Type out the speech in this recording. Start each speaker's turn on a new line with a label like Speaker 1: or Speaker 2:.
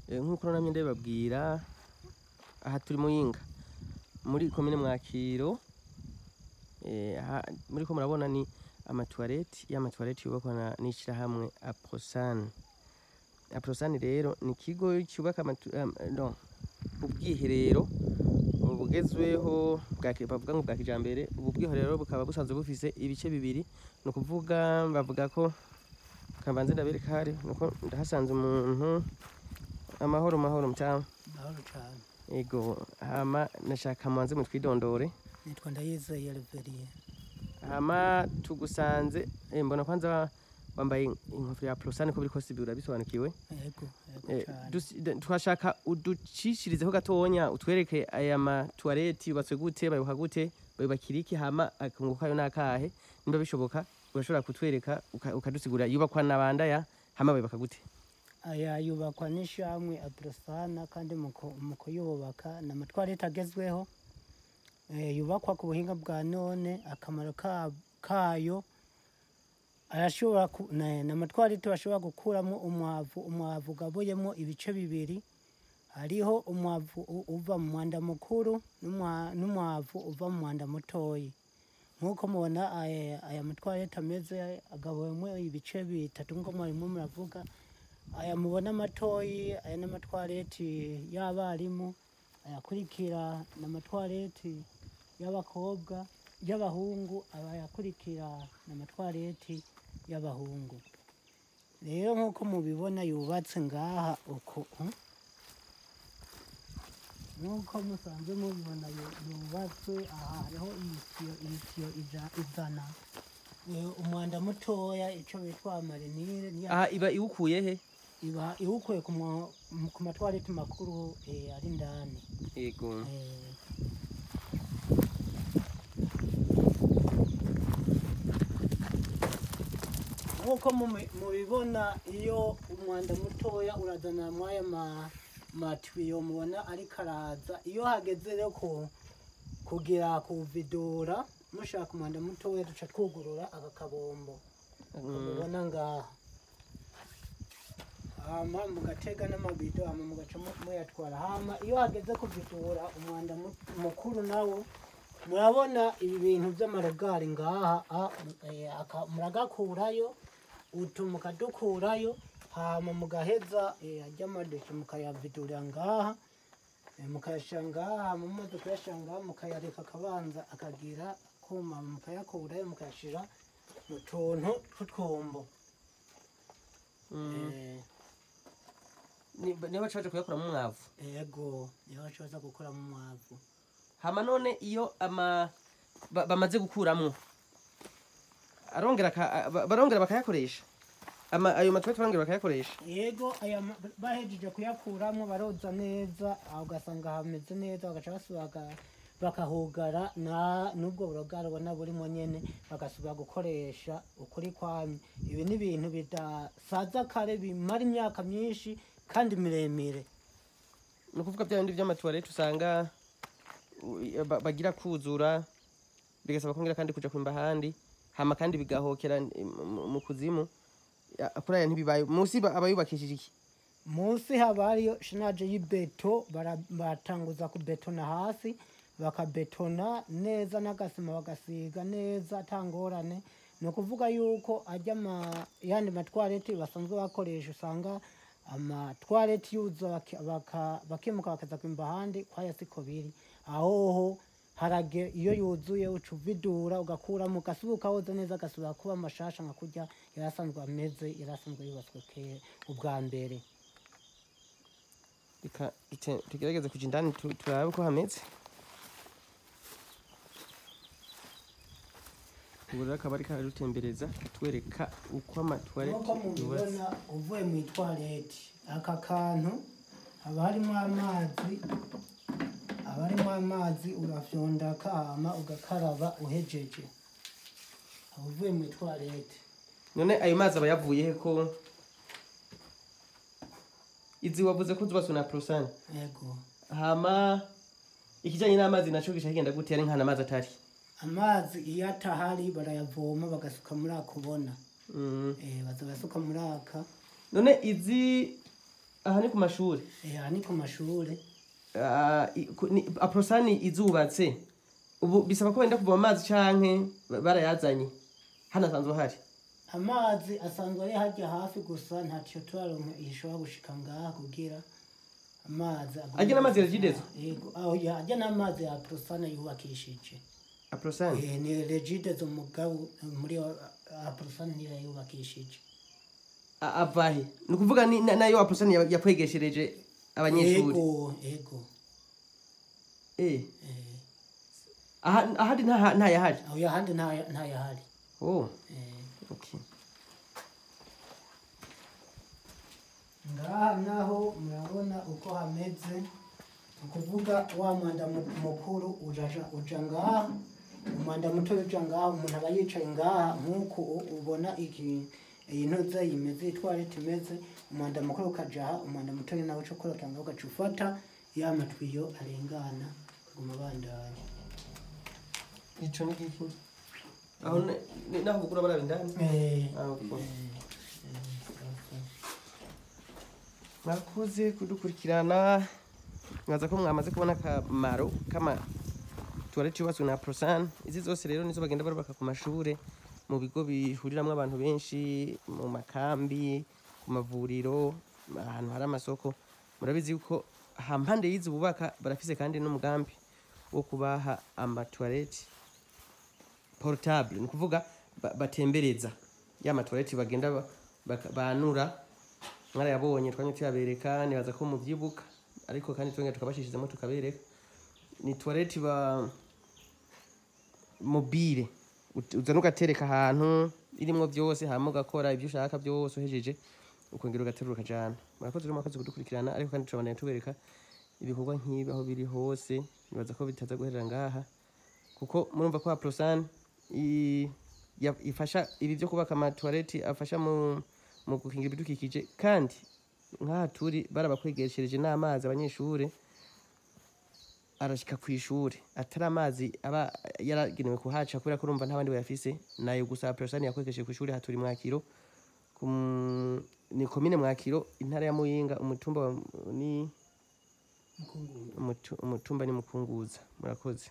Speaker 1: Nk'uko namye ndabibabwira, aha turi Muyinga muri komine Mwakiro. Muriko murabona ni amatoilette, y'amatoilette yubakwa n'ishirahamwe Aprosan. Aprosan rero ni ikigo cyubaka no, ubwiherero bugezweho bavuga ngo bwa kijambere. Ubu bwiherero bukaba busanzwe bufise ibice bibiri, ni ukuvuga bavuga ko kabanze ndabereka hari nuko ndahasanze umuntu. Amahoro mahoro mtamu.
Speaker 2: Mahoro cyane.
Speaker 1: Ego, hama nashaka mwanze mutwidondore.
Speaker 2: Nitwa Ndayizeye Reverien.
Speaker 1: Hama tugusanze, mbona kwanza wambaye inkofero ya Prosane, ko biriko sibi urabisobanukiwe.
Speaker 2: Yego, yego cyane.
Speaker 1: Twashaka uducishirizeho gatonya utwereke aya ma toilette yubatswe gute, bayubaka gute, bayubakira iki, hama akunguka kayo nakahe. Nimba bishoboka urashobora kutwereka ukadusigura yubakwa n'abandaya, hama bayubaka gute.
Speaker 2: Aya yubakwa n'ishamwe Aprosana, kandi mu kuyubaka ni amatwarete agezweho, yubakwa ku buhinga bwa none. Akamaro kayo arashobora ni amatwarete bashobora gukuramo umwavu, umwavu ugabuyemo ibice bibiri. Hariho umwavu uva mu mwanda mukuru n'umwavu uva mu mwanda mutoyi. Nk'uko mubona aya matwarete ameze, agabuyemo ibice bitatu nk'uko mwarimo muravuga. Aya mubona matoyi, aya ni amatwarete y'abarimu, ayakurikira ni amatwarete y'abakobwa, y'abahungu, ayakurikira ni amatwarete y'abahungu. Rero nk'uko mubibona yubatse ngaha uko, nk'uko musanzwe mubibona yubatse aha, hariho ibitiyo izana umwanda mutoya, ico bitwa amarenire.
Speaker 1: Aha iba iwukuye he?
Speaker 2: Iba iwukuye ku matwarete makuru ari indani.
Speaker 1: Yego.
Speaker 2: Nk'uko mubibona, iyo umwanda mutoya urazana mwaya matiyo mubona ariko araza. Iyo hageze rero kugira kuvidura mushaka umwanda mutoya, duca twugurura aka kabombo mubona ngaha, hama mugatega n'amabido, hama mugaca muyatwara. Hama iyo hageze kuvidura umwanda mukuru nawo, murabona ibi bintu by'amarogari ngaha, muragakurayo utu mukadukurayo, hama mugaheza ajya amadeshe mukayavidurira ngaha, mukayashira ngaha, hama mumaze kuyashira ngaha mukayareka akabanza akagira kuma, mukayakurayo mukayashira mu tuntu tw'utwombo.
Speaker 1: Niba baca kuyakuramo umwavu.
Speaker 2: Yego, niba baca gukuramo umwavu.
Speaker 1: Hama none iyo bamaze gukuramwo arongera barongera bakayakoresha, ayo matwarete barongera bakayakoresha.
Speaker 2: Yego, aya bahejeje kuyakuramo baroza neza, aho ugasanga hameze neza, bagaca basubira bakahugara n'ubwo burogari ubona burimo nyene, bagasubira gukoresha ukuri kwamye. Ibi ni ibintu bidasaza kare, bimara imyaka myinshi kandi miremire.
Speaker 1: Ni ukuvuga bya bindi by'amatoilette usanga bagira kuzura bigasaba kongera kandi kuja kwimba ahandi, hama kandi bigahokera mu kuzimu. Kuri aya ntibibaye munsi abayubakishije iki?
Speaker 2: Munsi haba hariyo shinaje y'ibeto, batanguza kubetona hasi, bakabetona neza n'agasima bagasiga neza atangorane. Ni ukuvuga yuko ajya yandi matwarete basanzwe bakoresha, usanga amatwarete yuzuye bakimuka bakaza kwimba ahandi, kwaya siko biri. Ahoho harage iyo yuzuye uca uvidura ugakuramo, ugasubira ukawoza neza, agasubira kuba amashasha nka kurya yarasanzwe ameze, yarasanzwe yubatswe kera ubwa mbere.
Speaker 1: Reka tugerageze kuja indani turabe uko hameze. Ubu rero akaba ariko aradutembereza atwereka uko amatwarete
Speaker 2: Nk'uko mubibona uvuye mu itwarete, aka kantu haba harimo amazi, haba harimo amazi, urafyonda hama ugakaraba uhejeje. Aba uvuye mu itwarete.
Speaker 1: None ayo mazi aba yavuye he ko izi wavuze ko zubatswe na Prosane?
Speaker 2: Yego.
Speaker 1: Hama ikijanye n'amazi naco gica kigenda gute? Ari nkana amazi atari?
Speaker 2: Amazi iyo atahari barayavoma bagasuka muri ako ubona. Baza basuka muri aka.
Speaker 1: None izi Aha ni ku mashuri.
Speaker 2: Aha ni ku mashure.
Speaker 1: Aprosani izubatse ubu bisaba ko wenda kuvoma amazi canke barayazanye hano asanzwe hari?
Speaker 2: Amazi asanzwe ari harya hafi, gusa ntacyo turaronka ishobora gushika ngaha kugira amazi agume.
Speaker 1: Arya n'amazi ya Regideso?
Speaker 2: Yego, aho arya n'amazi ya Aprosana yubakishije.
Speaker 1: Aprosani.
Speaker 2: Ni Regideso, mugabo muri Aprosana niyo yubakishije.
Speaker 1: Avahe? Ni ukuvuga ni nayo Aprosani yakwegeshereje abanyeshuri?
Speaker 2: Ego.
Speaker 1: Ahandi ntayahari?
Speaker 2: Aho yahandi ntayahari.
Speaker 1: Oh. Okay.
Speaker 2: Ngaha naho murabona uko hameze, ni ukuvuga wa mwanda mukuru uja ngaha, umwanda muto uja ngaha, umuntu aba yicaye ngaha nk'uku ubona iki iyi ntuze imeze, itwarete imeze, umwanda mukuru ukaja aha, umwanda muto nawe uca ukorokera ngaho, ugaca ufata ya matwiyo arengana kuguma bandanya.
Speaker 1: Ico ni giki aho naho bugura baraba indani?
Speaker 2: Eh.
Speaker 1: Ah, okay. Mwakoze kudukurikirana, mwaza ko mwamaze kubona akamaro kama toilette yubatswe na Prosan. Izi zose rero nizo bagenda barubaka ku mashure, mu bigo bihuriramwo abantu benshi, mu makambi, ku mavuriro, ahantu hari amasoko. Murabizi yuko hampande y'izi bubaka barafise kandi n'umugambi wo kubaha amatoilette portable, ni ukuvuga batembereza ya matoilette bagenda banura. Mwarayabonye twanye tuyabereka, nibaza ko muvyibuka, ariko kandi twongera tukabashishizemo tukabereka. Ni toilette ba mobile, uzana ugatereka ahantu irimwo byose, hama ugakora ibyo ushaka byose, uhejeje ukongera ugaterura ukajana. Murakoze rero, mwakoze kudukurikirana, ariko kandi turabandanya tubereka ibikorwa nk'ibi aho biri hose. Nibaza ko bitaza guherera ngaha, kuko murumva ko Aprosan ifasha ibi byo kubaka amatoilette, afasha mu gukingira ibidukikije, kandi nk'aha turi barabakwegeshereje n'amazi abanyeshure arashika kw'ishure, atari amazi aba yaragenewe kuhaca, kubera ko urumva nta bandi bayafise, nayo gusa Aprosan yakwegesheje kw'ishure. Haturi Mwakiro, ni komine Mwakiro, intara ya Muyinga, umutumba ni
Speaker 2: Mukunguza.
Speaker 1: Umutumba ni Mukunguza. Murakoze.